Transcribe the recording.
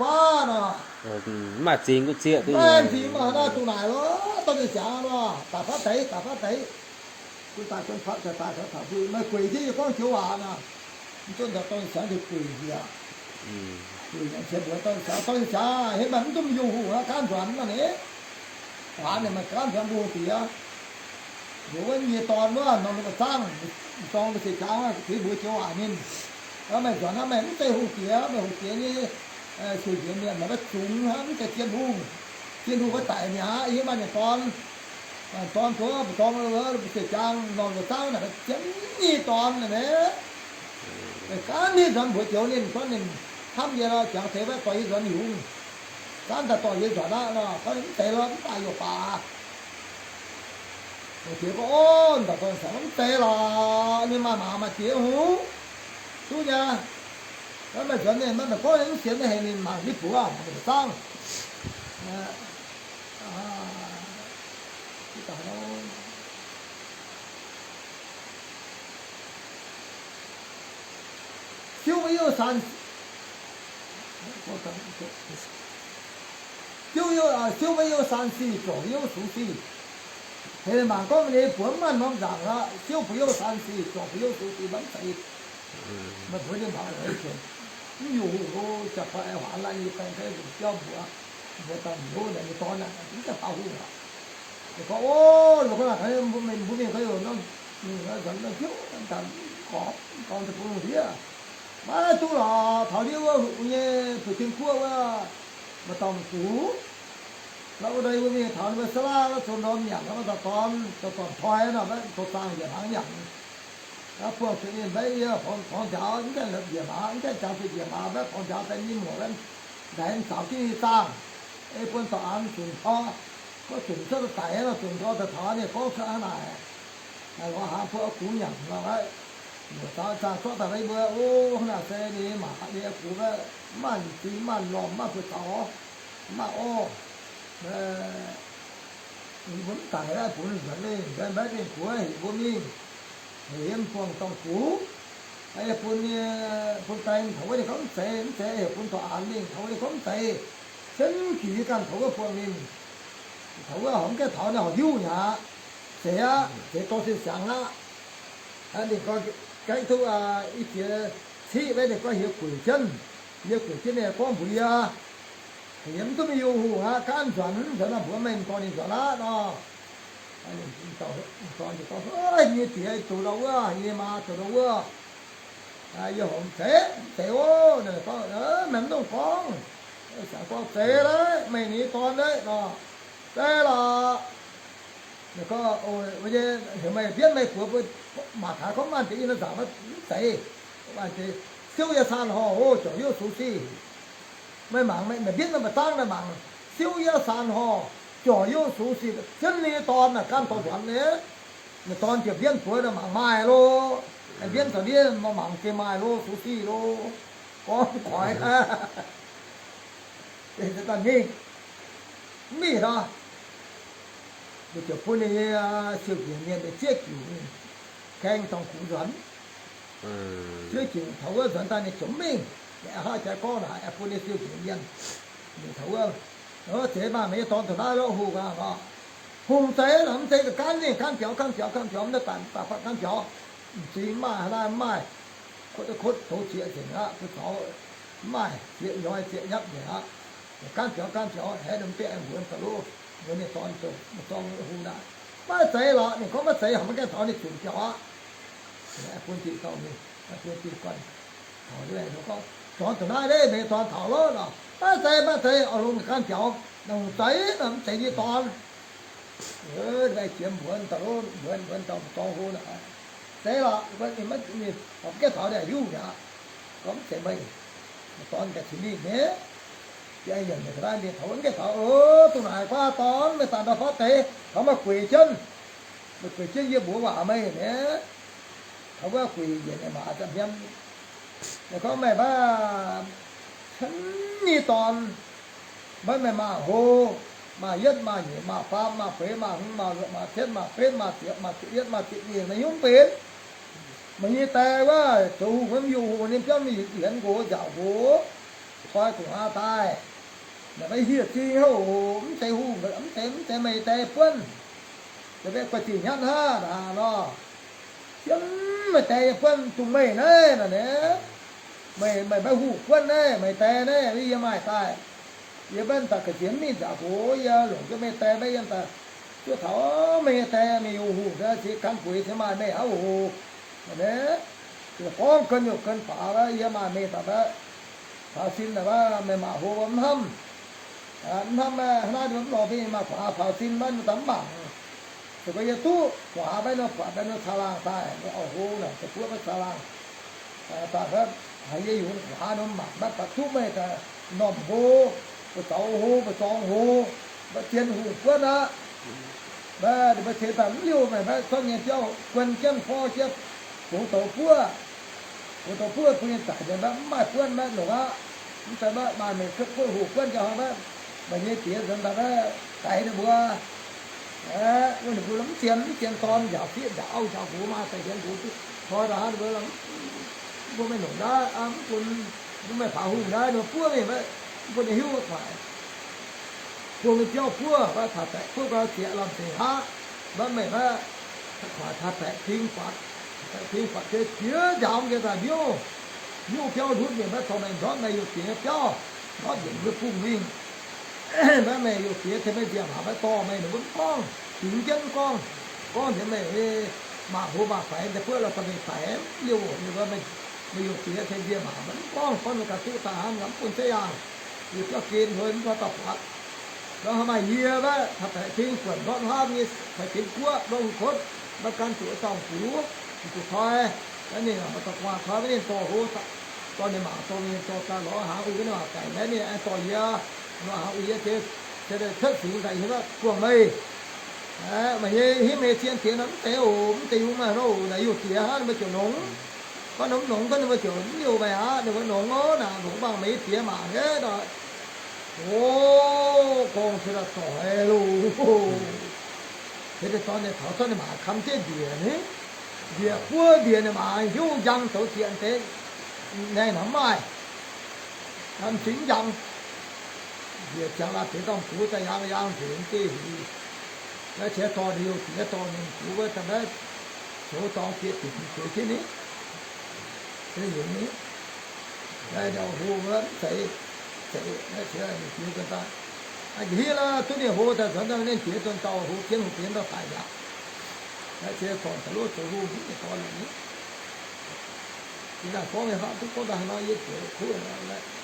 guaav nor. Maaih zingx gu'zieqv duqv nyei. Maaih zingx maaih haaix dauh dungx naaic lorqc, dorh mingh siangx nor, daaih fatv deix, daaih fatv deix. Gunv daaih gunv fatv daaih, daaih fatv daaih bun meih gueic jienv yie gorngv joux waac nor. Mv zunv daaih dorh mingh siangx deix gueic njiec. Gueic njiec qiemx mbuox dorh mingh siangx, dorh mingh siangx, heh maaih mv duqv mingh yungh hungh aqv, gaanv nzuonx nor ni. Waac ninh maaih gaanv nzuonx mbuo hungh diex. Nduov wuov nyei dorn wuov, norm ninh mbuo zaangv, dorng mbuo seix jangx, tengx mbuox joux waac ninh. Meih nzuonx aqv, meih mv zeiz hungh diex, meih hungh diex nyei siou njiec mienh maaih maiv zungx hnangv, mv zeiz Tin-Hungh. Tin-Hungh wuov daic mi'aqv, yie maaih ninh dorn. Dorn nduov mbu'ndongx mbuo seix jangx, norm mbuo zaangv naaic, ziemx nyei dorn naaic. Gaanv ninh nzuonx mbuox joux ninh, gorngv ninh hnamv yie lorqc, jangx deix wuov dorh yie nzuonx yungz. Zanv daaih dorh yie nzuonx aqv nor, gorngv ninh mv deix lorqc, mv baac youc baac. Mbuox jiex gorngv, Ov, ndau dorn siangx mv deix lorqc, ninh maaih maaz maaih diex hungh. Duqv nyei. Maiv nzuonx ninh, maiv gorngv ninh mv sienx, maiv heuc ninh mangc ninh buoz, mangc ninh zaangv. Siouv maiv youh san, siouv maiv youh san sic, zuoqc maiv youh sux sic. Heuc ninh mangc gorngv ninh buoz mv maaih norm nzaangc aqv, siouv mbuo youh san sic, zuoqc mbuo youh sux sic, maiv zeiz. Meih mbuox ninh mangc, mv youh hungh lo, jaa-poi aengx huaax laanh nyei baeng fai nzunc biauv mbuox, mbuox daaih mbiouv naaic nyei dorn aeqv, mv gaengh faaux hungh aqv. Ninh gorngv, Ov, lorqc, mbuo mingh gorngv youh norm, nzuonx norm hiuv, gorngv, gorngv deix bun lungh ndiev. Maiv duqv lorqc, taux ndiev wuov nyei bueix Tin-Guoqv wuov, maaih dauh gux. La'uv ndau yie mbuo mingh taux ninh mbuo Saalaav zoux ndorm nyanc, maiv dauh dorn, dauh dorn-toi nor, maiv zoux zaangh njiec hnaangx nyanc. Buangh zuqc ninh maiv yie porngx njaaux, mv gaengh njiec maaz, mv gaengh jangx zuqc njiec maaz, maiv porngx njaaux daaih nyei muoc, ndaix zaux jienv nyei zaangh. Ei bun dorh an zunc nqor, gorngv zunc cuotv daaih daic nor, zunc nqor daaih taux ninh gorngv cuotv hnangv naaic. Lorz hnaangx bun gux nyanc nor aqv. Muoc zaux zaangh zorqv daaih mbuo, o, hnangv naaic se ninh maaz ninh gux mv maaih zingx, mv maaih lormh, mv maaih buoz-zaux, mv maaih orv. Mbuo mv daic aqv, bun nzuonx mingh, mbaeqv mbaeqv mingh guoqv heuc mbuo mingh. Heuc yiem buangh dorngh gux. Yie bun, bun baeng taux wuov ninh gorngv mv zeiz, mv zeiz, heuc bun dorh an mingh taux wuov ninh gorngv mv zeiz. Cien jiex ganh taux wuov buangh mingh. Taux wuov horpc mv gaengh taux ninh horpc hiuv nyei aqv. Zeiz aqv, zeiz dorh sin siangx aqv. Ninh gorngv gaengh duqv i jiex ciqv wuov ninh gorngv hieh gueic jienv, hieh gueic jienv ninh gorngv mbuox yie, yie mv duqv mingh yungh hungh aqv, gaanv nzuonx, nzuonx nor mbuox meih dorh ninh nzuonx aqv nor. Ninh dorn gorngv, Nyei diex, zoux ndau wuov, nyei maa, zoux ndau wuov. Yie horpc mv zeiz, mv zeiz ov. Ninh gorngv, Meih mv dungx gorngv. Siangx gorngv, Zeiz lorqc, meih nyei dorn lorqc nor. Zeiz lorqc. Ninh gorngv, Heuc meih mbienv meih buoz mbuo mangc gaax gorngv maaih deix yie nor nzaangc mv zeiz. Siouv yie saan horh, o, jorc youv sux sic. Meih mangc, meih mbienv nor mba'zangv naaic mangc, siouv yie saan horh, jorc youv sux sic, jienv ninh nyei dorn naaic gan dorh nzuonx nyei. Ninh dorn ziouc mbienv buoz naaic mangc maaih lo. Mbienv taux ndiev mangc gengh maaih lo, sux sic lo. Gorngv koix aqv. Mingh, mv mingh nor, ninh ziouc bun ninh nyei siou-njiec mienh zieqv jiuc mingh kaeng dorngh gux nzuonx. Zieqv jiuc taux wuov nzuonx daaih ninh ziouc mv mingh. Hnangv jaaix gorngv naaic, bun ninh siou-njiec mienh mingh taux wuov, Zeiz maah, meih nyei dorn dongh naaiv lorqc, hungh aqv nor. Hungh zeiz lorqc, mv zeiz ga'gaanv mingh gaanv biaux, gaanv biaux, gaanv biaux, mv daaih daaih faaux gaanv biaux. M'zing maaih, haaix laanh maaih, kotv kotv douz zieqc nzengc aqv, bun taux mv maaih zieqc nyoix zieqc nyapv nzengc aqv. Gaanv biaux gaanv biaux, haeqv ninh mv deix aengx mbuox daaih lov, mbuox ninh dorn dongh, dorn hungh naaic. Maiv zeiz lorqc, ninh gorngv maiv zeiz, horpc maiv gaengh taux ninh zunc biaux aqv. Bun diuh dorn mingh, bun diuh guanh taux, gorngv, Dorn taux naaiv, meih dorn taux lorqc nor. Maiv zeiz, maiv zeiz, oix longc ganh biaux, nongc zaiv nor, mv zeiz nyei dorn. Jiex mbuonx daaih, mbuonx, mbuonx daaih zorng hlo naaic, Zeiz lorqc, mv gaengh taux daaih hiuv mi'aqv. Gorngv, Mv zeiz meih dorn ganh cingx mingh nyei. Yie yiem naaiv mingh taux, mv gaengh taux, o, dongh naaic guaav dorn, meih daaih ndau fatv deix, taux meih gueic jienv, meih gueic jienv yie mbuox waac meih nyei. Taux wuov gueic yienc nyei maaz za'hmien. Ninh gorngv, Meih maiv cen nyei dorn, maiv, meih maaz hlo, maaz yietv, maaz nyeic, maaz faam, maaz feix, maaz hmz, maaz luoqc, maaz cietv, maaz betv, maaz ziepc, maaz ziepc yietv, maaz ziepc nyeic, meih hiuv mv benx. Meih nyei die wuov zoux hungh wuov, mv hiuv hungh, ninh biauv mingh yienx nqox nziaauc nqox, toi gu'nguaaz daaih. Naaic maiv hieh zingh oc, mv zeiz hungh, mv zeiz, mv zeiz meih die buonv. Yaac maiv guaix zingh hnyatv hnangv naaic nor. Yiem meih die yiem buonv dongh meih naaiv naaic, meih, meih maiv hungh buonv naaiv, meih die naaiv yie maaih daaih. Yie maiv daaih ga'nziex mingh nziaauc nqox, yie longc jienv meih die maiv yiem daaih. Zuov taux meih nyei die, meih yaac hungh, ziex gan bueix cingx maaih meih hnangv oc. Naaic, gorngv gen youc gen faaux, yie maaih meih daaih, faaux sin naaic, meih maaz hlo mv hnamv. Mv hnamv, hnangv naaiv mv lorz mingh maaih gu'nguaaz faaux sin maiv, daaih mv mangc. Se gorngv yie duqv gu'nguaaz maiv nor, buatc maiv nor, caangh laangh daaih, auv-hlo naaic, da'buov maiv caangh laangh. Daaih maiv haiz yie yungz gu'nguaaz nor, mangc maiv baac duqv meih daaih normh hlo, mbu'zaux hlo, mbu'zorng hlo, maiv zien hungh buonv aqv. Maiv, maiv ceix daaih mv liuh, meih maiv zorqv nyei biauv guon jienv, forv jienv, fungx douz buov. Fungx douz buov bun nyei zaic nzengc, maiv, mv maaih buonv, maiv longc aqv. Mv zeiz maiv maaih meih cuotv buov hoqc buonv jaa hnangv maiv, meih nyei diex nzuonx daaih maiv daix ninh mbuo. Aeqv, wuov ninh mbuo mv zien, mv zien dorn, nziaauc fiev nziaauc auv nziaauc nqox, maaih daaih hienx nqox duqv toi daaih hnangv, ninh mbuo mv bun meih longc naaiv, mv bun, mv bun meih faaux hungh naaiv, ninh mbuo buov mingh maiv, mv bun ninh hiuv maiv. Buangh nyei biauv buov, maiv taaix baeqc buov gau zieqc lamh nzengc aqv. Maiv meih maiv, taaix baeqc ting buatc, baeqc ting buatc jiex jiex njaaux jiex daaih miuv, miuv biauv ndutv mingh maiv dorh meih ndortv meih youh diex nyei biauv, ndortv njiec mbuo bungh mingh. Maiv meih youh diex tengx meih nziemc haaix maiv dorh meih, ninh mbuo mv gorngv, dingx jienv mv gorngv. Gorngv nzengc meih maaih hlo maaih faix deix buov lorh dorh mingh daic mv liuh, ninh mbuo meih youh diex tengx nziemc haaix maiv gorngv, gorngv ninh ganh duqv daaih hnangv, mv bun zaiv yaangh. Yie biauv gen hnoi mv baac dauh buatc. Nor hnangv maaih yie maiv, taaix baeqc ting buonc ndortv hnamv nyei, taaix baeqc ting guoqv ndortv hungh kotv, maiv gan zuqc dorngh gux, zuqc toi. Naaiv ninh maaih dorh gu'nguaaz toi, maiv ninh dorh hlo, dorh ninh mangc dorh ninh dorh daaih lorz hnaangx uix, ninh mangc daic naaiv ninh aengx dorh yie, lorz hnaangx uix yie, se cuotv fingx daaih yie buangh meih. Meih nyei hingv meih zien diex nor mv deix oc, mv deix yungz maaih nor oc, naaic youh diex hnangv, ninh mbuo ziouc longx. Gorngv ninh mv longx, gorngv ninh mbuo ziouc mv liuh meih aqv. Ninh mbuo longx nor, naaic longx mangc meih diex mangc nyei. O, gorngv se daaih doic loh. Heix deix dorn ninh taux zorqv ninh maa kam jienv mbiec ni, mbiec buov mbiec ninh maa hiuv njang zoux zieqc deix, naeng hnamv maaih, hnamv cingx njang. Mbiec ziangx laaix deix dorngh gux daaih yangh yangh nzengc mv deix hingc. Naaiv qiex dorh liouh diex dorh nongc gux wuov daaih maiv zoux dorngx bieqc dinc zueiz jienv ni. Naaiv hlo wuov mv zeiz, zeiz naaiv qiex ninh jiex nzuonx daaih. Nqa'hiev lorqc, duqv ninh hlo daaih nzuonx daaih, ninh jiex nzuonx dauh hlo jienv hlo bienx dauh daic mi'aqv. Naaiv qiex dorngh daaih lov zoux hlo hingv nyei dorn ni. Yie naaic gorngv nyei hnangv, duqv gorngv daaih haaix nor yie ziouc kuv